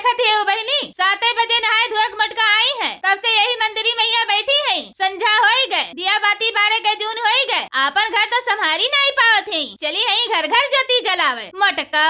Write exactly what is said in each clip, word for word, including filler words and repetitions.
देखत हियो बहिनी, साते बजे नहाए धोए के मोटका आई है, तब से यही मंदिरी मइया बैठी है। संझा होई गए, दिया बाती बारे के जून होई गए, आपन घर तो संभारी नाहीं पावत है। चली है घर घर ज्योति जलावे मोटका।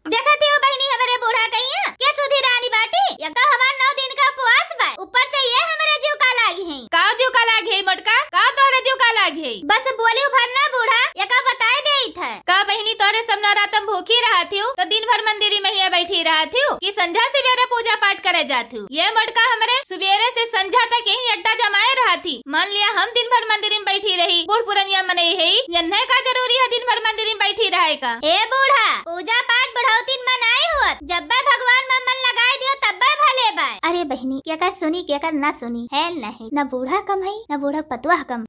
देखत हियो बहिनी, हमरे बूढ़ा कहिया के सुधी रानी बाटी, एक तो हमार नौ दिन का उपवास बा, ऊपर से ये हमरे जीव का लागी है। का जीव का लागी है मोटका? का तोरे जीव का लागी है? बस बोलियो भर ना बूढ़ा, एका बताए देइत है। का बहिनी तोरे सब नवरातम भूखी रहत हियो, तो दिन भर मंदिरी मइया बैठी रहत हियो कि संझा सवेरे पूजा पाठ करे जात हियो? ये मोटका हमरे सुबेरे से संझा तक यही अड्डा जमाए रहत ही। मान लिया हम दिन भर मंदिरी में बैठी रही, बूढ़ पुरनिया मनई है, यन्हे का जरूरी है दिन भर मंदिरी में बैठी रहे का? ए बूढ़ा, पूजा पाठ बुढ़ौतिन में नाहीं होत, जब्बे भगवान में मन लगाए दियो तब्बे भले बाय। अरे बहिनी, केकर सुनी केकर ना सुनी, है नहीं, न बूढ़ा कम है न बूढ़ा पतुआ कम।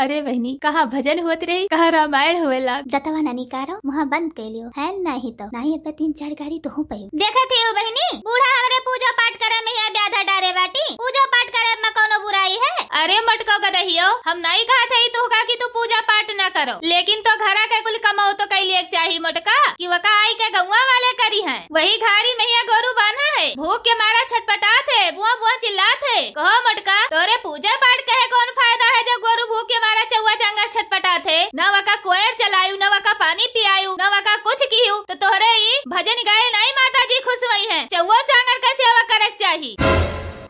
अरे बहिनी, कहाँ भजन होत रही, कहाँ रामायण होए लाग। दतवा ना निकारो, मुँह बंद कर लियो, है नहीं तो नहीं अब तीन चार गारी तो हूँ पे। देखत हियो बहिनी, बूढ़ा हमरे पूजा पाठ करे में या ब्याधा डारे बाटी। पूजा पाठ करे में कौनो बुराई है? अरे मोटको गदहियो, हम नाहीं कहत हई तोहका कि तू पूजा पाठ न करो, लेकिन तो घरा के कुल कमाओ तो कई लेक चाही मोटका, कि वका आई के गौवा वाले करी हैं। वही घारी मइया गोरू बान्हा है, भूख के मारा छटपटात है, बुआ बुआ चिल्लात है। कहो मोटका, तोरे पूजा पाठ कहे कौन फायदा है जब गोरू भूख के मारा चौवा चांगर छटपटात है? न वका कोयर चलायू, न वका पानी पियायू, न वका कुछ किहू, तो तोहरे ई भजन गाए नाहीं माता जी खुश होई है। चौवा चांगर के सेवा करे के चाही।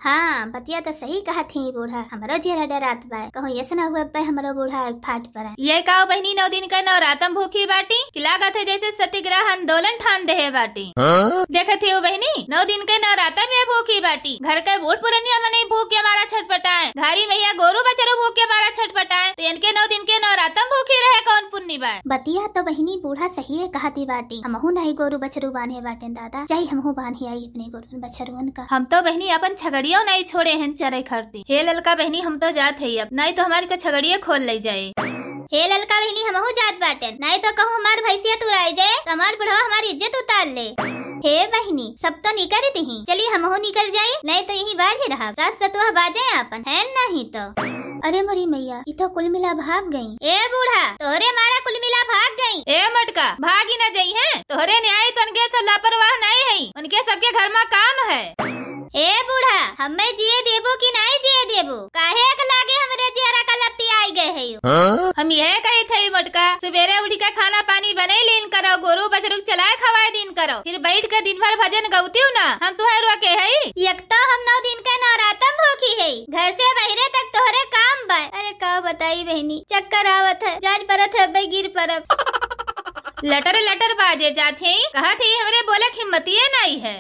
हाँ, बतिया तो सही कहत ही बूढ़ा, हमरो जियरा डरात बा, कहूँ ऐसा ना हुए बे हमरो बूढ़ा एक फाट पर। ये काओ बहिनी, नौ दिन के नवरातम भूखी बाटी कि लागत है जैसे सत्याग्रह आंदोलन ठान देहे बाटी। हाँ? देखत हियो बहिनी, नौ दिन के नवरातम ये भूखी बाटी, घर के बूढ़ पुरनिया मनई भूख के मारा छटपटाए, घारी मइया गोरू बछरू भूख के मारा छटपटाए, तो इनके नौ दिन के नवरातम भूखी रहे कौन पुण्य बा? बतिया तो बहिनी बूढ़ा सही है कहती बाटी, हमहू नाहीं गोरू बछरू बान्हे बाटेन दादा, चाहे हमहू बान्हे आई अपने गोरू बछरुअन का। हम तो बहिनी अपन छगड़ियो नाहीं छोड़े हैं चरे खरती। हे ललका बहिनी, हम तो जात है अब, नाहीं तो हमारी को छगड़िए खोल ले जाए। हे ललका बहिनी, हमहू जात बाटेन, नाहीं तो कहूँ हमार भैंसिया तुराई जाए तो हमार बुढ़वा हमारी इज्जत उतार ले। हे बहिनी, सब तो निकर दिही, चली हमहू निकर जाई, नाहीं तो यही बाज ही रहब, सास सतुआ बाजे आपन, है नहीं तो। अरे मोरी मइया, ई तो कुल मिला भाग गई। ए बूढ़ा, तोहरे मारा कुल मिला भाग गई। ए मोटका, भागी न जइहैं, तोहरे न्याय तनके से लापरवाह नाहीं है, उनके सबके घर मा काम है। ए बूढ़ा, हमें जिए देबो कि नाहीं जिए देबो? काहे एक लागे हमरे जियरा का लपटी आई गए है यू? हाँ? हम यह कही थे मोटका, सुबेरे उठ के खाना पानी बने लीन करो, गोरू बछरू चलाए खवाए दीन करो, फिर बैठ के दिन भर भजन गौतियो ना, हम तुहे रोके है? एक तो हम नौ दिन के नवरातम भूखी है, घर से बहिरे तक तोहरे काम बा। अरे का बताई बहिनी, चक्कर आवत है, जान परत है, अब्बे गिर परब। लटर लटर बाजे जात ही, कहत ही हमरे बोले के हिम्मतिये नाई है।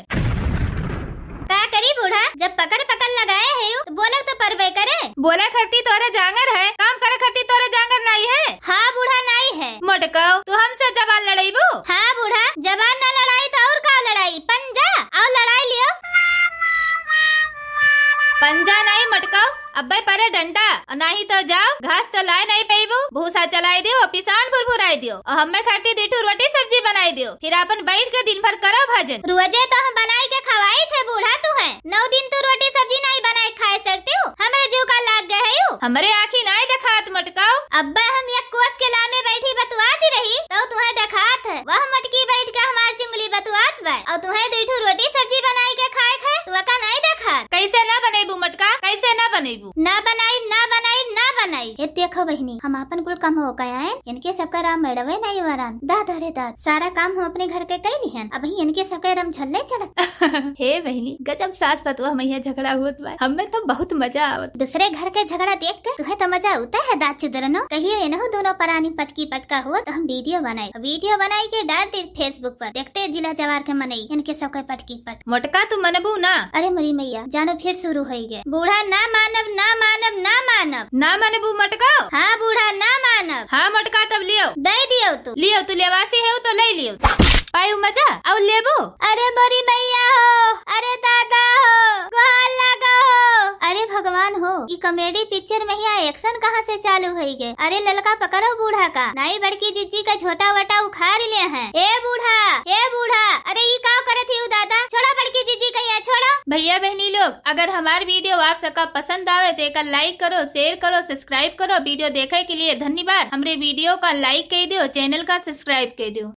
का करी बूढ़ा, जब पकड़ पकड़ लगाए है यू, तो बोले तो परबे करे। बोले खरती तोरे जांगर है, काम करे खरती तोरे जांगर नाई है। हाँ बूढ़ा नाई है। मोटकौ, तू हमसे जबान लड़ाईबू? हाँ बूढ़ा, जबान ना लड़ाई तो और का लड़ाई, पंजा, और लड़ाई लियो। पंजा नाई मोटकौ, अब्बे परे डंडा, और नाही तो जाओ, घास तो लाए नाही पइबू, भूसा चलाए दियो, पिसान भुरभुराए दियो, और हम्मे खरती दीठू रोटी सब्जी बनाए दियो, फिर आपन बैठ के दिन भर करो भजन। रोजे तो हम बनाई के खवाई थे बूढ़ा तुहे, नौ दिन तू रोटी सब्जी नाही बनाए खाए सकती हूँ, हमरे जीव का लाग गए है यू। हमरे आँखी नाही देखात मोटकाओ। अब्बे हम एक कोस के लामे बैठी बतुआती रही, तो तुहे देखात है, वह मोटकी बैठ के हमार चुंगली बतुआत बा, और तुहे दीठू रोटी सब्जी बनाई के खाए खाए, तू का नाही देखात। कैसे ना बनेबू मोटका, कैसे ना बनेबू? ना बनाई, ना बनाई, ना बनाई। ए देखो बहिनी, हम आपन कुल काम हो के आएन, इनके सबका राम मेड़वे नहीं वरान। दाद, अरे दाद, सारा काम हम अपने घर के कई लिहन, अबही इनके सबके रम झल्ले चलत। हे बहिनी, गजब सास पतोह मइया झगड़ा होत बा, हमें तो बहुत मजा आवत। दूसरे घर के झगड़ा देख के तुहे तो मजा उते है दाद चुदरनो। कहियो इनहु दोनों परानी पटकी पटका होत तो हम वीडियो बनाई, वीडियो बनाई के डाल दे Facebook पर, देखते जिला जवार के मनई इनके सबके पटकी पट। मोटका तू मनबू ना? अरे मोरी मइया, जानो फिर शुरू होई गे। बूढ़ा ना मानब, ना मानब, ना मानब। ना मानबू मोटका? हाँ बूढ़ा ना मानब। हाँ मोटका तब लियो। दे दियो तू। लियो तू लेवासी है तो ले लियो। पायू मजा? और लेबू? अरे मोरी मइया हो, अरे दादा हो, गोहार लागा हो। अरे भगवान हो, ई comedy picture में हिया action कहाँ से चालू होई गे? अरे ललका पकड़ो बूढ़ा का, नाई बड़की जिज्जी का झोटा वोटा उखाड़ ले हैं। ए बूढ़ा, ए बूढ़ा, अरे ई का करत ही दादा? छोड़ो बड़की जिज्जी का, या छोड़ो। भइया बहिनी लोग, अगर हमार वीडियो आप सबका पसंद आवे तो एका like करो, share करो, subscribe करो। वीडियो देखे के लिए धन्यवाद। हमरे वीडियो का like कइ दियो, channel का subscribe कइ दियो।